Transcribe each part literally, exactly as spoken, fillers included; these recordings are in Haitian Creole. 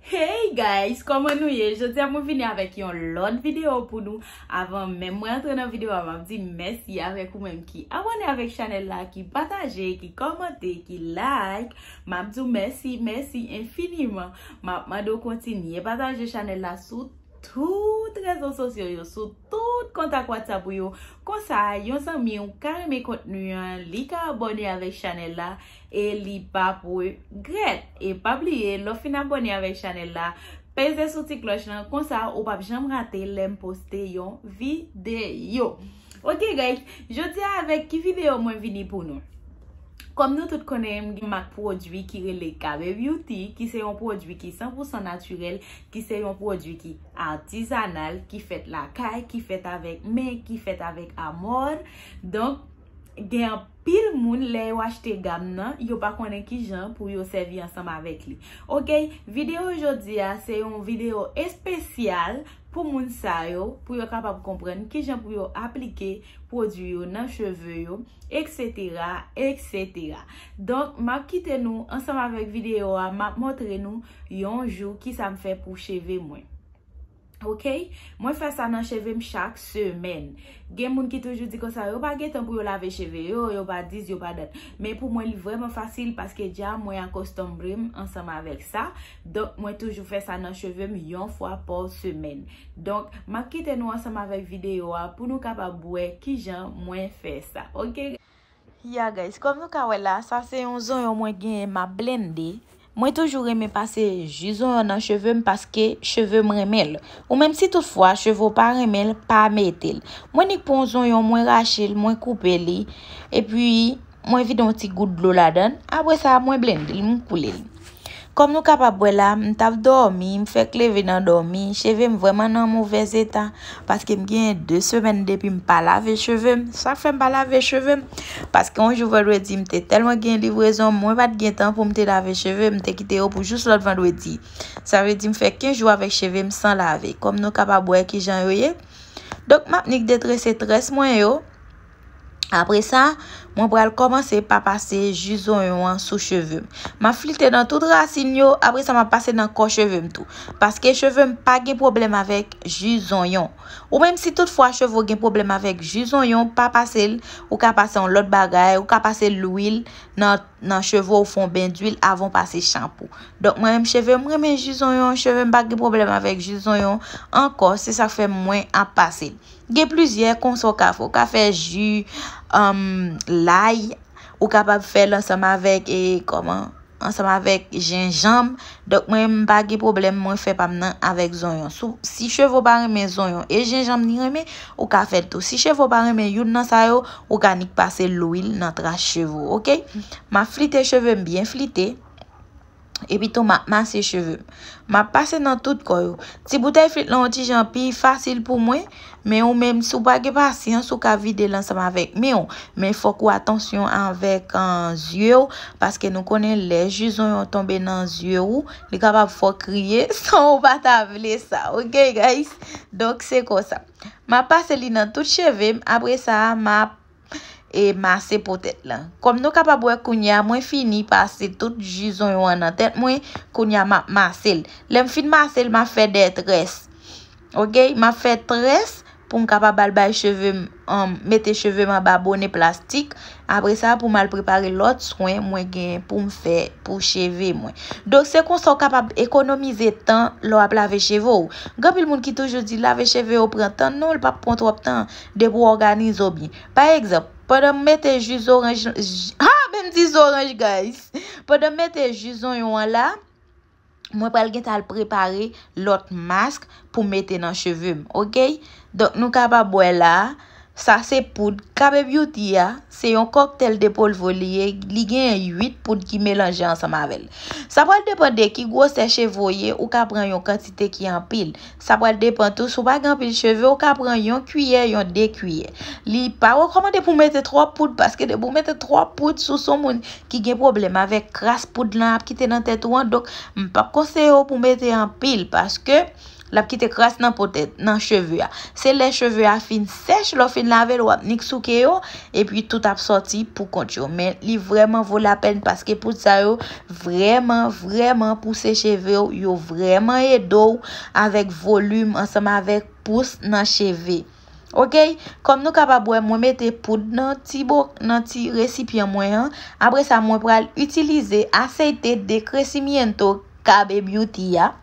Hey guys, kòman nou ye? Jodi a mwen vini avèk yon lòt videyo pou nou. Avan menm mwen antre nan videyo a, m ap di mèsi avèk ou menm ki abòne avèk chanèl la, ki pataje, ki kòmante, ki like. M ap di w mèsi, mèsi enfiniman. M ap mande w kontinye pataje chanèl la sou tout rezo sosyo yo, sou tout kontak WhatsApp ou yo. Konsa, yon zanmi w ka renmen kontni an, li ka abòne avèk chanèl la e li p ap regrèt. E pa bliye, lè w fin abòne avèk chanèl la, peze sou ti klòch lan, konsa ou p ap janm rate lè m poste yon videyo. Ok guys, jodi a avèk ki videyo mwen vini pou nou? Kòm nou tout konnen, m gen mak pwodui ki rele Kabe Beauty, ki se yon pwodui ki san pou san natirèl, ki se yon pwodui ki atizanal, ki fèt lakay, ki fèt avèk men, ki fèt avèk amò. Donk, gen anpil moun, lè yo achte gam nan, yo pa konnen kijan pou yo sèvi ansanm avèk li. Ok, videyo jodi a se yon videyo espesyal pou moun sa yo, pou yo kapab konprann kijan pou yo aplike pwodui yo nan cheve yo, et cetera, et cetera. Donk, m ap kite nou ansanm avèk videyo a, m ap montre nou yon jou kisa m fè pou cheve mwen. Ok? Mwen fè sa nan cheve m chak semèn. Gen moun ki toujou di konsa, yo pa gen tan pou yo lave cheve yo, yo pa dis, yo pa dat. Men pou mwen, li vrèman fasil paske dja mwen akostonbre m ansanm avèk sa. Donk, mwen toujou fè sa nan cheve m yon fwa pa semèn. Donk, m ap kite nou ansanm avèk videyo a pou nou kapab wè kijan mwen fè sa. Ok? Ya guys, kòm nou ka wè la, sa se yon zonyon mwen genyen m ap blende. Mwen toujou renmen pase ji zonyon nan cheve m paske cheve m renmen l. Ou menm si toutfwa cheve w pa renmen l, pa mete l. Mwen nik pran yon zonyon, mwen rache l, mwen koupe li. Epi, mwen vide yon ti gout dlo ladan l. Apre sa, mwen blende l, m koule l. Kòm nou kapab wè la, m t ap dòmi, m fèk leve nan dòmi, cheve m vrèman nan movèz eta, paske m genyen de semèn depi m pa lave cheve m. Sa k fè m pa lave cheve m? Paske yon jou vandredi, m te tèlman gen livrezon, mwen pa t gen tan pou m te lave cheve m, m te kite yo pou jis lòt vandredi. Sa vle di m fè kenz jou avèk cheve m san lave. Kòm nou kapab wè kijan yo ye. Donk, m ap nik detrese très mwen yo. Apre sa, mwen pral kòmanse pa pase ji zonyon an sou cheve m. M ap flite nan tout rasin yo, apre sa m ap pase nan kò cheve m tou. Paske cheve m pa gen pwoblèm avèk ji zonyon. Ou menm si toutfwa cheve w gen pwoblèm avèk ji zonyon, pa pase l, ou ka pase yon lòt bagay, ou ka pase lwil nan, nan cheve w, fè yon ben dwil avan w pase chanpou. Donk mwen menm cheve m renmen ji zonyon, cheve m pa gen pwoblèm avèk ji zonyon ankò, se sa k fè mwen ap pase l. Gen plizyè konsa w ka fè. Ou ka fè ji, um, lay, ou kapab fè l ansanm avèk, e, kòman? Ansanm avèk jenjanm. Donk, mwen, m pa gen pwoblèm, mwen fè pa m nan avèk zonyon. Si, si cheve w pa renmen zonyon e jenjanm li renmen, ou ka fè l tou. Si cheve w pa renmen youn nan sa yo, ou ka nik pase lwil nan tras cheve w, ok? M ap flite cheve m byen flite. Epi tou, m ap mase cheve m. M ap pase nan tout kò yo. Ti boutèy flit lan yon ti jan pi fasil pou mwen, men ou menm, si w pa gen pasyans, ou ka vide l ansanm avèk men w. Men fòk ou atansyon avèk, an, zye w, paske nou konnen lè ji zonyon tonbe nan zye w, li kapab fè w kriye san w pa ta vle sa, ok, guys? Donk, se konsa. M ap pase li nan tout cheve m, apre sa, m ap e mase po tèt lan. Kòm nou kapab wè kounye a, mwen fini pase tout ji zonyon an nan tèt mwen, kounye a m ap mase l. Lè m fin mase l, m ap fè de très. Ok, m ap fè très pou m kapab al bay cheve m, um, mete cheve m anba bone plastik. Apre sa, pou m al prepare lòt swen mwen gen pou m fè pou cheve mwen. Donk, se konsa w kapab ekonomize tan lè w ap lave cheve w. Gen anpil moun ki toujou di lave cheve yo pran tan. Non, l p ap pran twòp tan depi w òganize w byen. Pa egzanp, pandan m mete ji zoranj, j-, ha, men m di zoranj, guys. Pandan m mete ji zonyon an la, mwen pral gentan al prepare lòt mask pou m mete nan cheve m, ok? Donk, nou kapab wè la, sa se poud Kabe Beauty a, se yon kòktèl de polvo li ye, li genyen uit poud ki melanje ansanm avè l. Sa pral depann de ki gwosè cheve w ye, ou ka pran yon kantite ki anpil. Sa pral depann tou, si w pa gen anpil cheve, ou ka pran yon kiyè, yon de kiyè. Li pa rekòmande pou w mete twòp poud, paske depi w mete twòp poud, si w se yon moun ki gen pwoblèm avèk kras poud lan ap kite nan tèt ou an, donk, m p ap konseye w pou w mete anpil, paske L ap kite kras nan po tèt, nan cheve a. Se lè cheve a fin sèch, lè w fin lave l, w ap nik souke yo, epi tout ap sòti pou kont yo. Men li vrèman vo lapèn paske poud sa yo vrèman, vrèman pouse cheve w, yo vrèman ede w avèk volim ansanm avèk pous nan cheve. Oke, kòm nou kapab wè, mwen mete poud nan ti bo, nan ti resipyan mwen an. Apre sa, mwen pral itilize aceite de crecimiento Cabe Beauty a.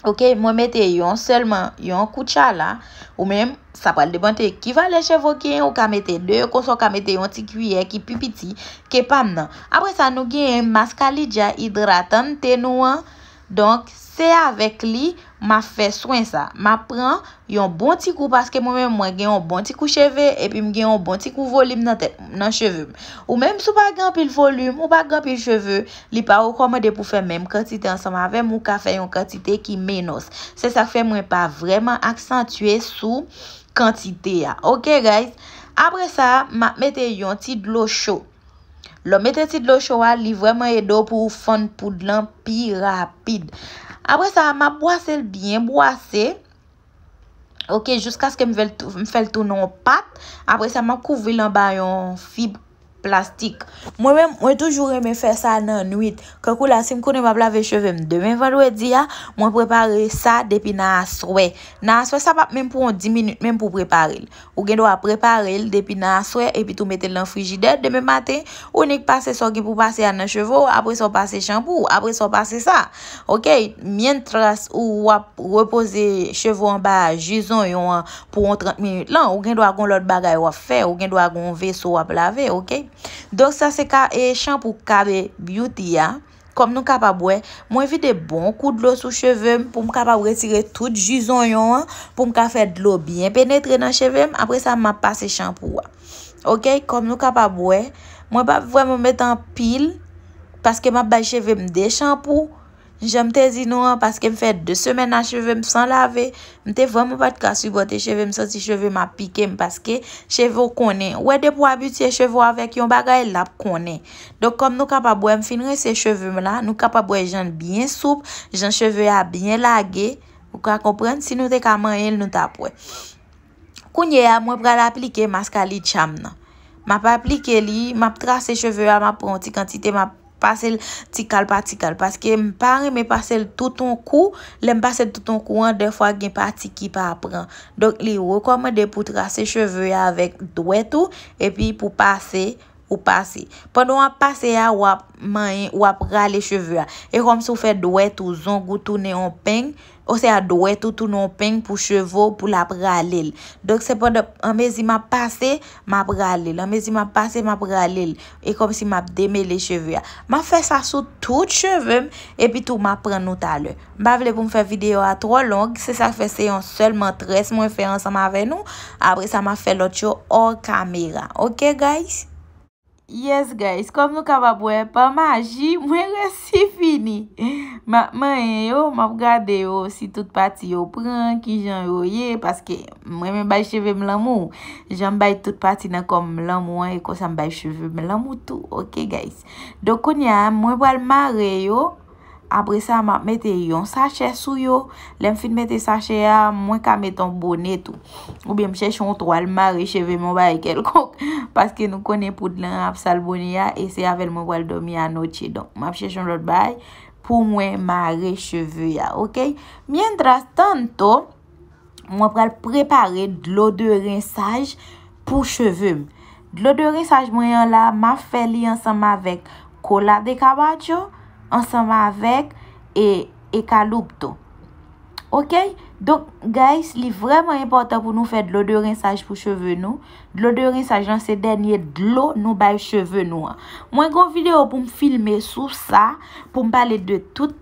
Oke, mwen mete yon sèlman, yon koutchala. Ou menm, sa pral depann ki valè cheve w genyen, ou ka mete de, konsa ou ka mete yon ti kiyè ki pi piti ke pa m nan. Apre sa, nou genyen mascarilla hidratante nou an. Donk, se avèk li m ap fè swen sa. M ap pran yon bon ti kou, paske mwen menm, mwen gen yon bon ti kou cheve, epi m gen yon bon ti kou volim nan tèt, nan cheve m. Ou menm, si w pa gen anpil volim, ou pa gen anpil cheve, li pa rekòmande pou fè menm kantite ansanm avè m, ou ka fè yon kantite ki menos. Se sa k fè mwen pa vrèman aksantye sou kantite a. Oke, guys? Apre sa, m ap mete yon ti dlo cho. Lè w mete ti dlo cho a, li vrèman ede w pou w fann poud lan pi rapid. Apre sa, m ap bwase l byen bwase. Oke, jiskaske m fè l tou-, m fè l tounen yon pat. Apre sa, m ap kouvri l anba yon fib plastik. Mwen menm, mwen toujou renmen fè sa nan nwit. Kankou la, si m konnen m ap lave cheve m demen vandredi a, mwen prepare sa depi nan aswè. Nan aswè, sa p ap menm pran w dis minit menm pou w prepare l. Ou gen dwa prepare l depi nan aswè epi tou mete l nan frijidè. Demen maten, ou nik pase sa w gen pou pase a nan cheve w, apre sa w pase chanpou, apre sa w pase sa. Oke, mientras ou w ap repoze cheve w anba ji zonyon an pou yon trant minit lan, ou gen dwa gen yon lòt bagay w ap fè, ou gen dwa gen yon veso w ap lave, oke? Donk sa se ka, e, chanpou Cabe Beauty a. Kòm nou kapab wè, mwen vide bon kou dlo sou cheve m pou m kapab retire tout ji zonyon an, pou m ka fè dlo byen penetre nan cheve m. Apre sa, m ap pase chanpou a. Oke, kòm nou kapab wè, mwen pa vrèman met anpil, paske m ap bay cheve m de chanpou. Jan m te di nou an, paske m fè de semèn a cheve m san lave, m te vrèman pa t ka sipòte cheve m, santi cheve m ap pike m, paske cheve w konnen. Ou wè, depi w abitye cheve w avèk yon bagay, l ap konnen. Donk, kòm nou kapab wè, m fin rense cheve m la, nou kapab wè jan l byen soup, jan cheve a byen lage. Ou ka konprann, si nou te ka manyen l, nou t ap wè. Kounye a, mwen pral aplike mascarilla m nan. M ap aplike li, m ap trase cheve a, m ap pran yon ti kantite, m ap pase l ti kal pa ti kal, paske m pa renmen pase l tout yon kou. Lè m pase l tout yon kou an, dèfwa gen pati ki pa pran. Donk, li rekòmande pou trase cheve a avèk dwèt ou, epi pou pase, ou pase. Pandan w ap pase a, w ap manyen, w ap rale cheve a. E kòmsi w fè dwèt ou, zong ou tounen yon peng, oswa dwèt ou tounen yon peng pou cheve w, pou l ap rale l. Donk, se pandan, anmezi m ap pase, m ap rale l. Anmezi m ap pase, m ap rale l. E kòmsi m ap demele cheve a. M ap fè sa sou tout cheve m, epi tou m ap pran nou talè. M pa vle pou m fè videyo a twò long, se sa k fè se yon sèlman très mwen fè ansanm avè nou. Apre sa, m ap fè lòt yo hors caméra. Oke, guys? Yes, guys, kòm nou kapab wè, pa maji, mwen resi fini. M ap manyen yo, m ap gade yo, si tout pati yo pran, kijan yo ye, paske mwen renmen bay cheve m lanmou. Jan m bay tout pati nan kò m lanmou an, e konsa m bay cheve m lanmou tou, oke, guys? Donk, kounye a, mwen pral mare yo. Apre sa, m ap mete yon sachè sou yo. Lè m fin mete sachè a, mwen ka mete yon bone tou. Oubyen m chèche yon twal mare cheve m, yon bagay kèlkonk. Paske nou konnen poud lan ap sal bone a, e se avè l mwen pral dòmi anoche. Donk, m ap chèche yon lòt bagay pou mwen mare cheve a, oke? Mientras tanto, mwen pral prepare dlo de rensaj pou cheve m. Dlo de rensaj mwen an la, m ap fè li ansanm avèk cola de caballo, ansanm avèk e eucalipto. Oke? Donk, guys, li vrèman enpòtan pou nou fè dlo de rensaj pou cheve nou. Dlo de rensaj lan se dènye dlo nou bay cheve nou an. Mwen gen yon videyo pou m filme sou sa, pou m pale de tout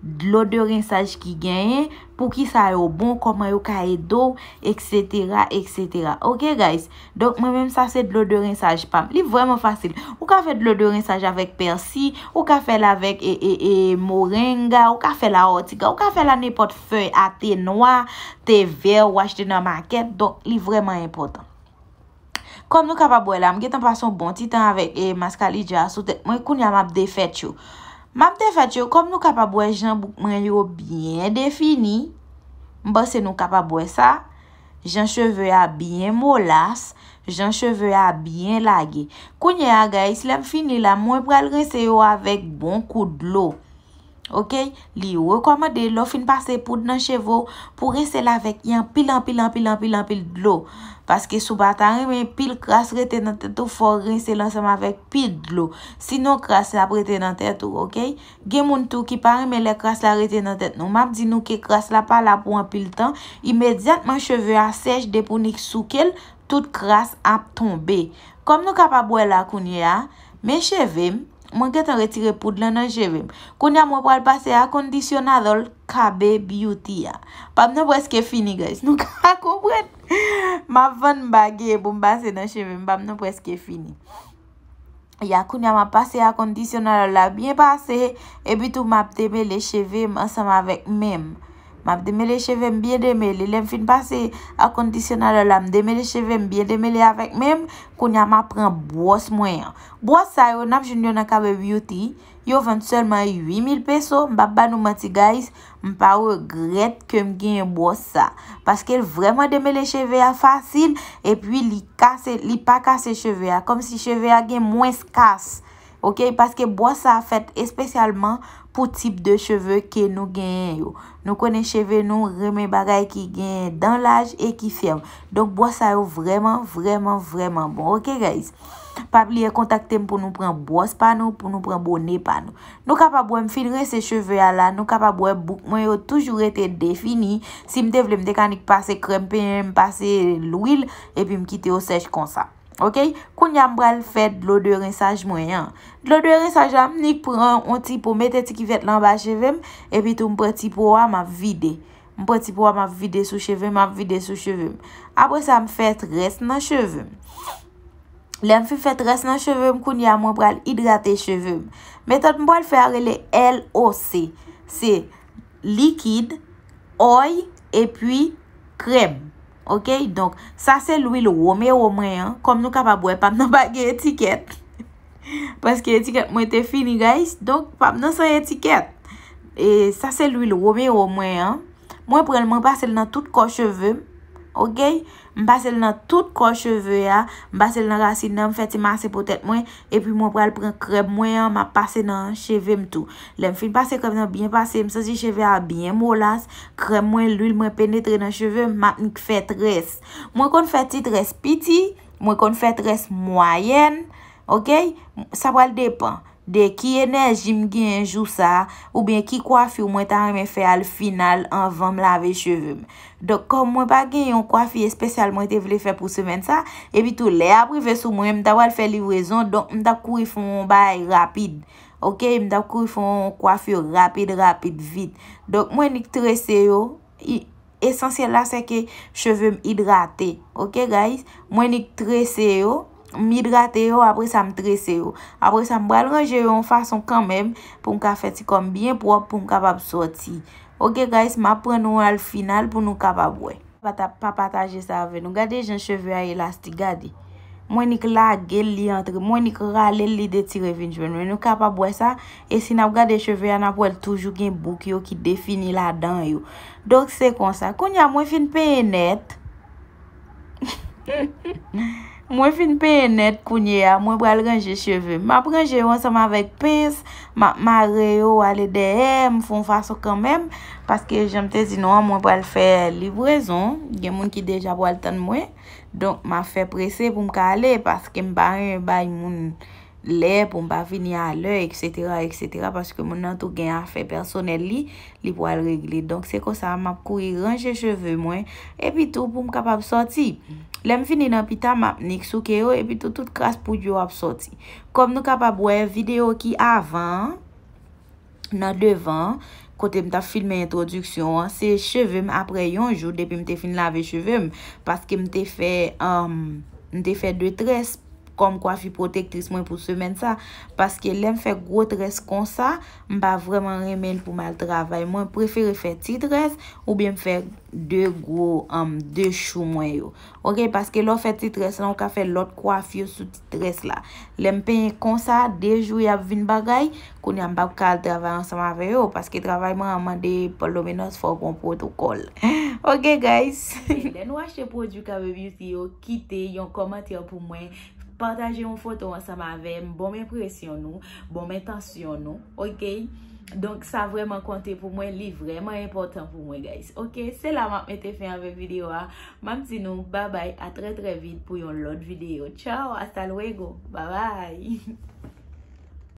dlo de rensaj ki genyen, poukisa yo bon, kòman yo ka ede w, etsetera, etsetera. Oke, guys? Donk, mwen menm, sa se dlo de rensaj pa m. Li vrèman fasil. Ou ka fè dlo de rensaj avèk pèsi, ou ka fè l avèk, e, e, e, moringa, ou ka fè l a òtiga, ou ka fè l a nenpòt fèy, a te nwa, te vè, ou achte nan makèt. Donk, li vrèman enpòtan. Kòm nou kapab wè la, m gentan pase yon bon ti tan avèk, e, mascarilla a sou tèt mwen. Kounye a, m ap defèt yo. M ap defèt yo, kòm nou kapab wè, jan bouk mwen yo byen defini. M panse nou kapab wè sa. Jan cheve a byen molas, jan cheve a byen lage. Kounye a, guys, lè m fini la, mwen pral rense yo avèk bon kou dlo. Ok? Li rekòmande lè w fin pase poud nan cheve w pou rense l avèk yon anpil, anpil, anpil, anpil, anpil dlo. Paske si w pa ta renmen pil kras rete nan tèt ou, fò w rense l ansanm avèk pil dlo. Sinon, kras la ap rete nan tèt ou, ok? Gen moun tou ki pa renmen lè kras la rete nan tèt nou. M ap di nou ke kras la pa la pou anpil tan. Imedyatman cheve a sèch, depi w nik souke l, tout kras ap tonbe. Kòm nou kapab wè la kounye a, men cheve m, mwen gentan retire poud lan nan cheve m. Kounye a mwen pral pase akondisyonadòl K B Beauty a. Pa m nan prèske fini, guys. Nou ka konprann? M ap vann bagy pou m pase nan cheve m. Pa m nan prèske fini. Ya, kounye a m ap pase akondisyonadòl la byen pase, epi tou m ap demele cheve m ansanm avèk men m. M ap demele cheve m byen demele. Lè m fin pase akondisyonadòl la, m demele cheve m byen demele avèk men m. Kounye a m ap pran bwòs mwen an. Bwòs sa yo, n ap jwenn yo nan K B Beauty. Yo vann sèlman uit mil peso. M p ap ba nou manti, guys. M pa regrèt ke m genyen bwòs sa. Paske l vrèman demele cheve a fasil, epi li kase, li pa kase cheve a. Kòmsi cheve a gen mwens kas. Ok? Paske bwòs sa fèt espesyalman pou tip de cheve ke nou genyen yo. Nou konnen cheve nou renmen bagay ki gen dan laj e ki fèm. Donk, bwòs sa yo vrèman, vrèman, vrèman bon. Ok, guys? Pa bliye kontakte m pou nou pran bwòs pa nou, pou nou pran bone pa nou. Nou kapab wè m fin rense cheve a la, nou kapab wè bouk mwen yo toujou rete defini. Si m te vle, m te ka nik pase krèm penyen, m pase lwil, epi m kite yo sèch konsa. Ok? Kounye a m pral fè dlo de rensaj mwen an. Dlo de rensaj la, m nik pran yon ti po, mete ti kivèt la anba cheve m, epi tou m pran ti po a, m ap vide. M pran ti po a, m ap vide sou cheve m, m ap vide sou cheve m. Apre sa, m fè très nan cheve m. Lè m fin fè très nan cheve m, kounye a mwen pral idrate cheve m. Metòd m pral fè a rele L O C. Se likid, òy, epi krèm. Ok? Donk, sa se lwil Romero mwen an. Kòm nou kapab wè, pa m nan pa gen etikèt. Paske etikèt mwen te fini, guys. Donk, pa m nan san etikèt. E sa se lwil Romero mwen an. Mwen pran l, mwen pase l nan tout kò cheve m. Ok? M pase l nan tout kò cheve a. M pase l nan rasin nan, m fè ti mase pou tèt mwen. Epi mwen pral pran krèm mwen an, m ap pase nan cheve m tou. Lè m fin pase krèm nan byen pase, m santi cheve a byen molas. Krèm mwen, lwil mwen penetre nan cheve m, m ap nik fè très. Mwen konn fè ti très piti, mwen konn fè très mwayèn. Ok? Sa pral depan de ki enèji m genyen jou sa a, oubyen ki kwafi mwen ta renmen fè al final anvan m lave cheve m. Donk, kòm mwen pa gen yon kwafi espesyal mwen te vle fè pou semèn sa, epi tou lè ap rive sou mwen, m ta pral fè livrezon, donk m t ap kouri fè yon bagay rapid. Ok, m t ap kouri fè yon kwafi rapid, rapid, vit. Donk, mwen nik trese yo, i- esansyèl la, se ke cheve m idrate. Ok, guys? Mwen nik trese yo, m idrate yo, apre sa, m trese yo. Apre sa, m pral ranje yo yon fason kanmenm pou m ka fè ti kò m byen pwòp, pou m kapab sòti. Ok, guys, m ap pran nou al final pou nou kapab wè. Pa ta- pa pataje sa avè nou. Gade jan cheve a elastik, gade. Mwen nik lage l, li antre. Mwen nik rale l, li detire vin jwenn mwen. Nou kapab wè sa. E si n ap gade cheve a, n ap wè l toujou gen bouk yo ki defini ladan yo. Donk, se konsa. Kounye a, mwen fin penyen nèt. Mwen fin penyen nèt kounye a. Mwen pral ranje cheve m. M ap ranje yo ansanm avèk pens. M ap mare yo ale dèyè. M fè yon fason kanmenm. Paske, jan m te di nou an, mwen pral fè livrezon. Gen moun ki deja pral tann mwen. Donk, m ap fè prese pou m ka ale, paske m pa renmen bay moun lè pou m pa vini alè, etsetera, etsetera, paske moun nan tou gen afè pèsonèl li, li pral regle. Donk, se konsa, m ap kouri ranje cheve mwen, epi tou pou m kapab sòti. Lè m fini nan pita, m ap nik souke yo, epi tou tout kras poud yo ap sòti. Kòm nou kapab wè, videyo ki avan an, nan devan an, kote m t ap filme entwodiksyon an, se cheve m apre yon jou depi m te fin lave cheve m, paske m te fè, um, m te fè de très kòm kwafi pwotektris mwen pou semèn sa. Paske lè m fè gwo très konsa, m pa vrèman renmen l pou m al travay. Mwen prefere fè ti très oubyen m fè de gwo, um, de chou mwen yo. Ok, paske lè w fè ti très la, ou ka fè lòt kwafi yo sou ti très la. Lè m penyen konsa, de jou y ap vin bagay, kounye a m p ap ka al travay ansanm avè yo, paske travay mwen an mande, pa lo menos, fò w gen pwotokòl. Ok, guys. Lè nou achte pwodui Kabe Beauty yo, kite yon kòmantè pou mwen, pataje yon foto ansanm avè m, bon enpresyon nou, bon entansyon nou, ok? Donk, sa vrèman konte pou mwen, li vrèman enpòtan pou mwen, guys. Ok, se la m ap mete fen avèk videyo a. M ap di nou babay, a trè trè vit pou yon lòt videyo. Ciao, hasta luego, babay.